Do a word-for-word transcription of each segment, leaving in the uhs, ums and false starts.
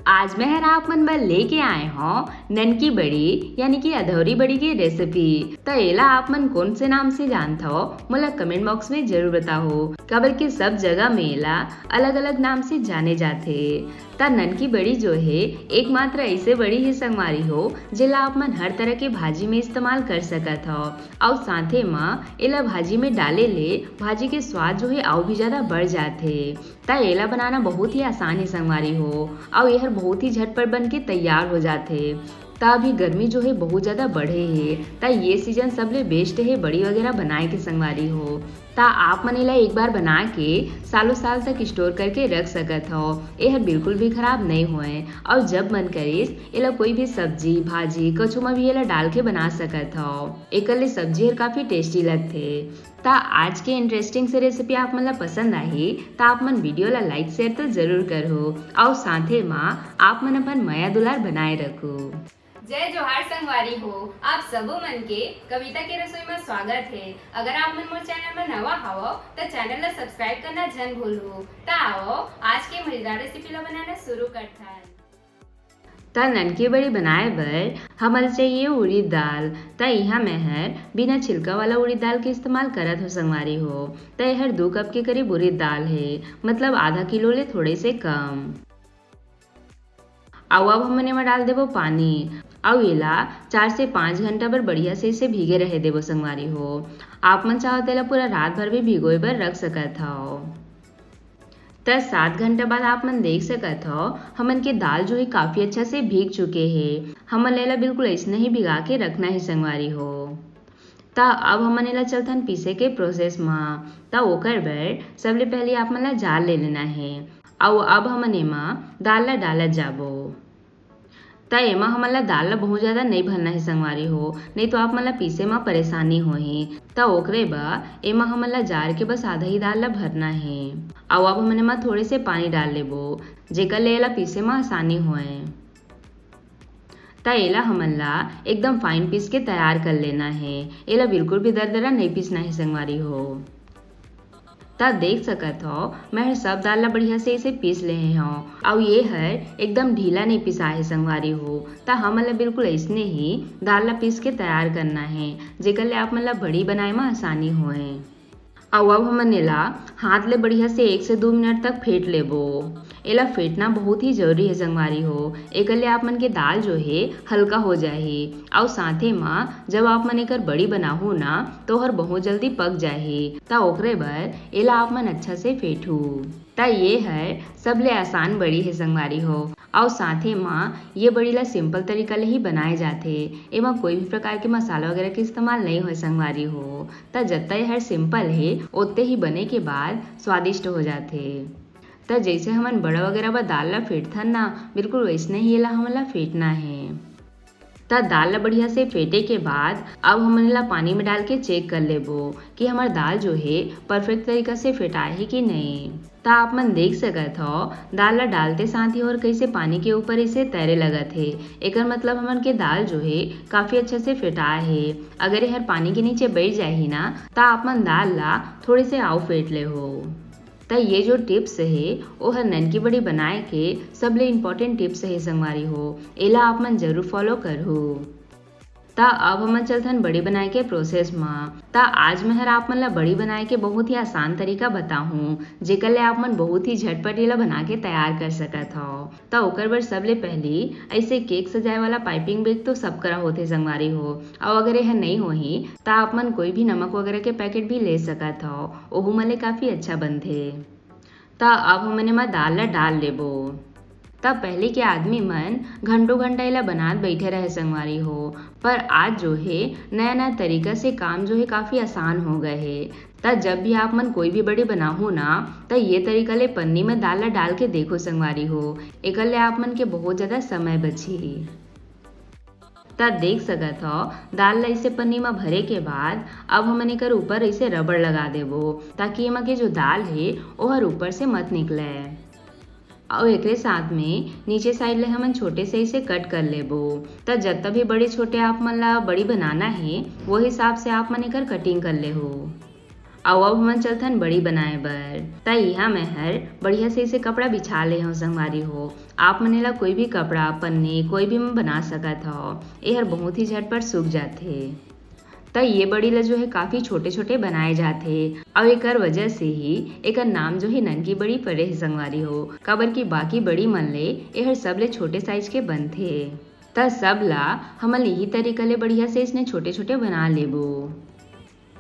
आज मैं हर आप मन बर लेके आए हौं ननकी बड़ी यानी कि अधौरी बड़ी के रेसिपी। त एला आप मन कौन से नाम से जानथव, मोला कमेंट बॉक्स में जरूर बताओ, काबर के सब जगह में एला अलग-अलग नाम से जाने जाथे। त ननकी बड़ी जो हे, एकमात्र ऐसे बड़ी हे संगवारी हो, जेला आप मन हर तरह के भाजी में इस्तेमाल कर सकत हव। अउ साथे म एला भाजी में डाले ले भाजी के स्वाद जो हे, अउ भी ज्यादा बढ़ जाथे। त एला बनाना बहुत ही आसान हे संगवारी हो, अउ एहर बहुत ही झटपट बन के तैयार हो जाथे। त अभी गर्मी जो हे बहुत ज्यादा बढ़े हे, त ये सीजन सबले बेस्ट हे बड़ी वगैरह बनाए के संगवारी हो। त आप मन एला एक बार बना के सालों साल तक स्टोर करके रख सकत हव, एहर बिल्कुल भी खराब नइ होए। अउ जब मन करिस एला कोई भी सब्जी, भाजी, कछु म भी एला डाल के बना सकत हव। एकर ले सब्जी हर काफी टेस्टी लगथे। त आज के इंटरेस्टिंग से रेसिपी आप मन ला पसंद आही, त आप मन वीडियो ला लाइक शेयर तो जरूर करहू, अउ साथे मा आप मन अपन मया दुलार बनाए रखू। जय जोहार संगवारी हो, आप सबो मन के कविता के रसोई में स्वागत हे। अगर आप मन मोर चैनल में नवा हवव, त चैनल ला सब्सक्राइब करना झन भूलहू। त आवव, आज के मजेदार रेसिपी ला बनाना शुरू करथन। त ननकी बड़ी बनाए बर हमन चाहिए उड़ीद दाल। त इहाँ मैं हर बिना छिलका वाला उड़ीद दाल के इस्तेमाल करत हो संगवारी हो। त एहर दू कप के करीब उड़ीद दाल हे, मतलब आधा किलो ले थोड़े से कम। अउ अब हमन एमा डाल देबो पानी। अउ एला चार से पाँच घंटा बर बढ़िया से इसे भीगे रहे देबो संगवारी हो। आप मन चाहो त एला पूरा रात भर भी भिगोए बर रख सकत हव। त सात घंटा बाद आप मन देख सकत हव, हमन के दाल जो हे काफी अच्छा से भीग चुके हे। हमन ला एला बिल्कुल अइसने ही भिगा के रखना हे संगवारी हो। त अब हमन एला चलथन पीसे के प्रोसेस म। त ओकर बर सबले पहले आप मन ला जार ले लेना हे, अउ अब हमन एमा दाल ला डालत जाबो। त एमा हमन ला दाल ला बहुत ज्यादा नइ भरना हे संगवारी हो, नइ तो आप मन ला पीसे म परेशानी होही। त ओकरे बर एमा हमन ला जार के बस आधा ही दाल ला भरना हे। अउ अब हमन एमा थोड़े से पानी डाल लेबो, जेकर ले एला पीसे म आसानी होए। त एला हमन ला एकदम फाइन पीस के तैयार कर लेना हे। एला बिल्कुल भी दरदरा नइ पीसना हे संगवारी हो। त देख सकत हव, मैं हर सब दाल ला बढ़िया से इसे पीस लेहे हव, अउ ये हर एकदम ढीला नइ पिसाए हे संगवारी हो। त हमन ला बिल्कुल अइसने ही दाल ला पीस के तैयार करना हे, जेकर ले आप मन ला बड़ी बनाए म आसानी होए। अउ अब हमन एला हाथ ले बढ़िया से एक से दू मिनट तक फेंट लेबो। एला फेंटना बहुत ही जरूरी हे संगवारी हो, एकर ले आप मन के दाल जो हे हल्का हो जाही। अउ साथे म जब आप मन एकर बड़ी बनाहू ना, तो ओहर बहुत जल्दी पक जाही। त ओकरे बर एला आप मन अच्छा से फेंटहू। त ये हर सबले आसान बड़ी हे संगवारी हो। अउ साथे म ये बड़ी ला सिंपल तरीका ले ही बनाए जाथे। एमा कोई भी प्रकार के मसाला वगैरह के इस्तेमाल नइ होय संगवारी हो। त जत्ता ये हर सिंपल हे, ओत्ते ही बने के बाद स्वादिष्ट हो जाथे। त जइसे हमन बड़ा वगैरह बर दाल ला फेंटथन ना, बिल्कुल वइसने ही एला हमन ला फेंटना हे। त दाल ला बढ़िया से फेंटे के बाद अब हमन एला पानी में डाल के चेक कर लेबो कि हमर दाल जो हे परफेक्ट तरीका से फेंटाए हे कि नहीं। त आप मन देख सकत हव, दाल ला डालते साथ ही ओहर कइसे पानी के ऊपर इसे तैरे लगत हे। एकर मतलब हमन के दाल जो हे काफी अच्छा से फेंटाए हे। अगर एहर पानी के नीचे बइठ जाही ना, त आप मन दाल ला थोड़े से अउ फेंट लेहू। त ये जो टिप्स हे, ओहर ननकी बड़ी बनाए के सबले इम्पोर्टेंट टिप्स हे संगवारी हो, एला आप मन जरूर फॉलो करहू। त अब हमन चलथन बड़ी बनाए के प्रोसेस म। त आज मैं हर आप मन ला बड़ी बनाए के बहुत ही आसान तरीका बताहूँ, जेकर ले आप मन बहुत ही झटपट एला बना के तैयार कर सकत हव। त ओकर बर सबले पहली ऐसे केक सजाए वाला पाइपिंग बैग तो सब करा होथे संगवारी हो, अउ अगर एह नइ होही त आप मन कोई भी नमक वगैरह के पैकेट भी ले सकत हव, ओहू मन ले काफी अच्छा बनथे। त अब हमन एमा दाल ला डाल लेबो। त पहले के आदमी मन घंटों घंटा एला बनात बइठे रहे संगवारी हो, पर आज जो हे नया नया तरीका से काम जो हे काफी आसान हो गए हे। त जब भी आप मन कोई भी बड़ी बनाहू ना, त ये तरीका ले पन्नी में दाल ला डाल के देखो संगवारी हो, एकर ले आप मन के बहुत ज्यादा समय बचही। त देख सकत हव, दाल ला इसे पन्नी म भरे के बाद अब हमन एकर ऊपर इसे रबड़ लगा देबो, ताकि एमा के जो दाल हे, ओहर ऊपर से मत निकले। अउ एकरे साथ में नीचे साइड ले हमन छोटे से इसे कट कर लेबो। त जत्ता भी बड़े छोटे आप मन ला बड़ी बनाना हे, वो हिसाब से आप मन एकर कटिंग कर लेहू। अउ अब हमन चलथन बड़ी बनाए बर। त इहाँ मैं हर बढ़िया से इसे कपड़ा बिछा ले हव संगवारी हो। आप मन एला कोई भी कपड़ा, पन्नी, कोई भी म बना सकत हव। एहर बहुत ही झटपट सूख जाथे। त ये बड़ी ला जो है काफी छोटे-छोटे बनाए जाथे, अउ एकर वजह से ही एकर नाम जो है ननकी बड़ी परे हे संगवारी हो, काबर कि बाकी बड़ी मन ले एहर सबले छोटे size के बनथे। त सब ला हमन इही तरीका ले बढ़िया से इसने छोटे-छोटे बना लेबो।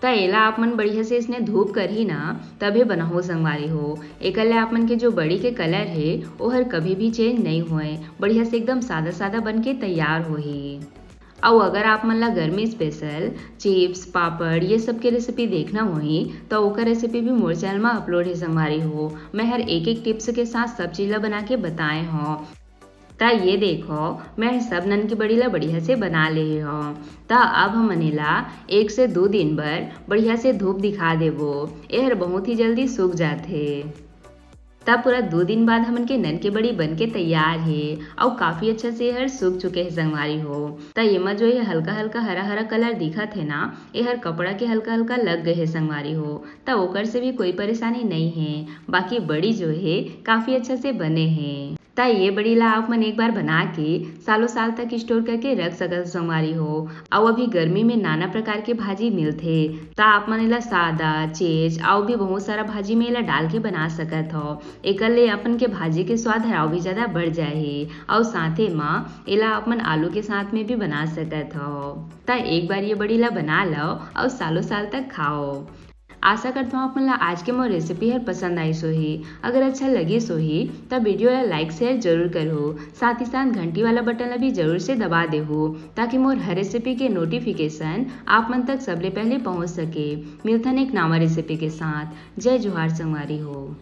त एला आप मन बढ़िया से इसने धूप करही ना, तभे बनाहो संगवारी हो। एकर ले आप मन के जो बड़ी के colour हे, ओहर कभी भी change नइ होए, बढ़िया से एकदम सादा-सादा बन के तैयार होही। अउ अगर आप मन ला गर्मी special chips, पापड़ ये सब के recipe देखना होही, त ओकर recipe भी मोर channel म upload हे संगवारी हो। मैं हर एक-एक tips के साथ सब चीज ला बना के बताए हव। त ये देखो, मैं सब ननकी बड़ी ला बढ़िया से बना ले हव। त अब हमन एला एक से दू दिन बर बढ़िया से धूप दिखा देबो। एहर बहुत ही जल्दी सूख जाथे। त पूरा दू दिन बाद हमन के ननकी बड़ी बन के तैयार हे, अउ काफी अच्छा से एहर सूख चुके हे संगवारी हो। त एमा जो ये हल्का-हल्का हरा-हरा colour दिखत हे ना, एहर कपड़ा के हल्का-हल्का लग गए हे संगवारी हो। त ओकर से भी कोई परेशानी नइ हे, बाकी बड़ी जो हे काफी अच्छा से बने हे। त ये बड़ी ला आप मन एक बार बना के सालों साल तक store करके रख सकत हो संगवारी हो। अउ अभी गर्मी में नाना प्रकार के भाजी मिलथे, त आप मन एला सादा, चेच अउ भी बहुत सारा भाजी में एला डाल के बना सकत हो। एकर ले अपन के भाजी के स्वाद हर अउ भी ज्यादा बढ़ जाही। अउ साथे म एला आप मन आलू के साथ में भी बना सकत हो। त एक बार ये बड़ी ला बना लो अउ सालों साल तक खाओ। आशा करत हव आप मन ला आज के मोर recipe हर पसंद आइस होही। अगर अच्छा लगिस होही, त video ला like, share जरूर करहू। साथ ही साथ घंटी वाला button ला भी जरूर से दबा देहू, ताकि मोर हर recipe के notification आप मन तक सबले पहले पहुंच सके। मिलथन एक नवा recipe के साथ। जय जोहार संगवारी हो।